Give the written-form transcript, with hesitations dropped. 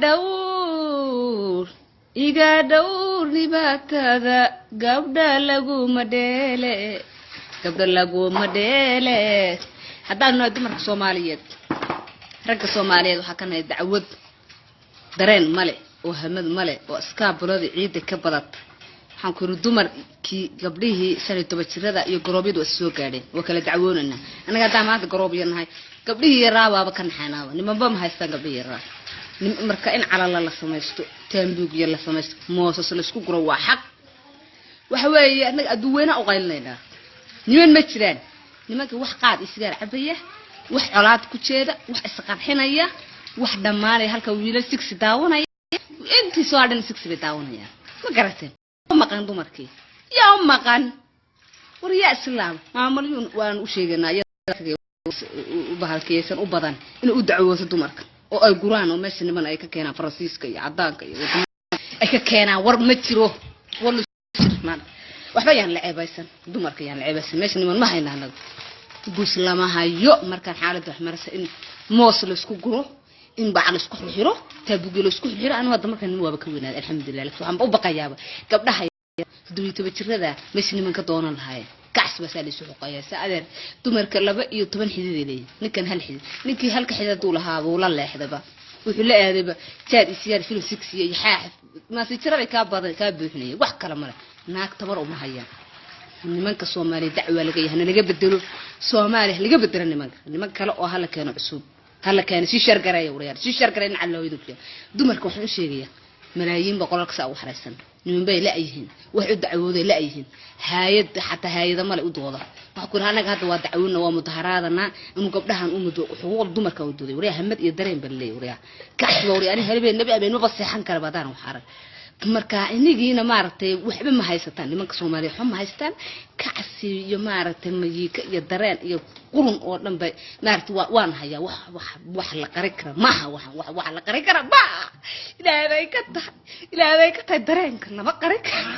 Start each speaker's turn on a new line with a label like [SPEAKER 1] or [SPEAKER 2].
[SPEAKER 1] Dhowr, iga dhowr dhibaatada. Gabdha laguma dheele, gabdha laguma dheele. Haddaanu nahay dumarka Soomaaliyeed, ragga Soomaaliyeed waxaa ka nahay dacwad. Dareen male oo hamad male oo iskaabuladii ciidda ka badata. Waxaan ku yidhi, dumarkii, gabdhihii 15 jirada iyo garoobyadu waa soo gaadheen, waa kala dacwoonanaa. Annaga haddaan maanta garoobyo nahay, gabdhihii yaraabaaba ka naxaynaaba. Nimanba ma haystaan gabdhihii yaraa. Marka in calala la samaysto, taambuugya la samaysto, moosas laysku guro, waa xaq. Waxa weeye, annaga adduunweynaha u qaylinaynaa. Niman ma jiraan. Nimanka wax qaad iyo sigaar cabaya, wax colaad ku jeeda, wax isqarxinaya, wax dhammaanaya, halka wiilal sixi daawanaya. Intii soo dhan sixi bay daawanayaan. Ma garateen? U maqan dumarkii, yaa u maqan? War yaa islaam, maamalyuun waan u sheegaynaa u bahalkiyeysan u badan inay u dacwooto dumarka oo ay guraan oo meesha niman ay ka keenaan, Faransiiska iyo cadaanka iyo wadamada ay ka keenaan. War ma jiro, war waxba. Yaan la ceebaysan dumarka, yaan la ceebaysan. Meesha niman ma hayna, anaga gus lama hayo. Markaan xaaladda wax marasa, in moos laysku guro, in bac laysku xirxiro, taabugyo laysku xirxiro. Anu hadda markaan nin waaba ka weynaaday, alxamdulilah, lakin waxaan u baqayaaba gabdhaha 17 jirada meesha niman ka doonan lahaayeen. Kacsi baa saa laysu xuqayaa. Saa adeer, dumarka 12 xidid ay leeyihin, ninkan hal xidid. Ninkii halka xidid hadduu lahaaba, wuu la leexdaba, wuxuu la aadayba jaad isyaar, film six iyo xaax maasijirabay kaa badan kaa buuxinaya. Wax kale male, naag tabar uma hayaan. Nimanka Soomaaliya dacwaa laga yahay, laga bedelo Soomaaliya, laga bedelo nimanka. Niman kale oo hala keeno cusub, hala keeno. Sii shargareeya warayaal, sii shargareeya. Nacalooyadu ku dumarka waxaan u sheegayaa, malaayiin boqolalka saa ugu xaraysan, niman bay la-yihiin, wax u dacwooday la-yihiin. Haayad xataa haayada male u dooda. Waxaa ku anaga hadda waa dacwoona, waa mudaharaadana inuu gabdhahan u mudo xuquuqda dumarka u dooday. Waryaa, hamad iyo dareen baa laleeyahy. Waryaa, kacsi baa waryaa. Ani habeen nabi habeen maba seexan kara badaan wax arag. Marka inigiina maaragtay waxba ma haysataan. Nimanka Soomaaliya waxba ma haystaan. Kacsi iyo maaragtay mayiika iyo dareen iyo qurun oo dhan bay maaragtay waan hayaa. Wax la qari kara maaha. Wax la qari kara maaha. Ilaahay bay ka tahay, Ilaahay bay ka tahay. Dareenka lama qari karo.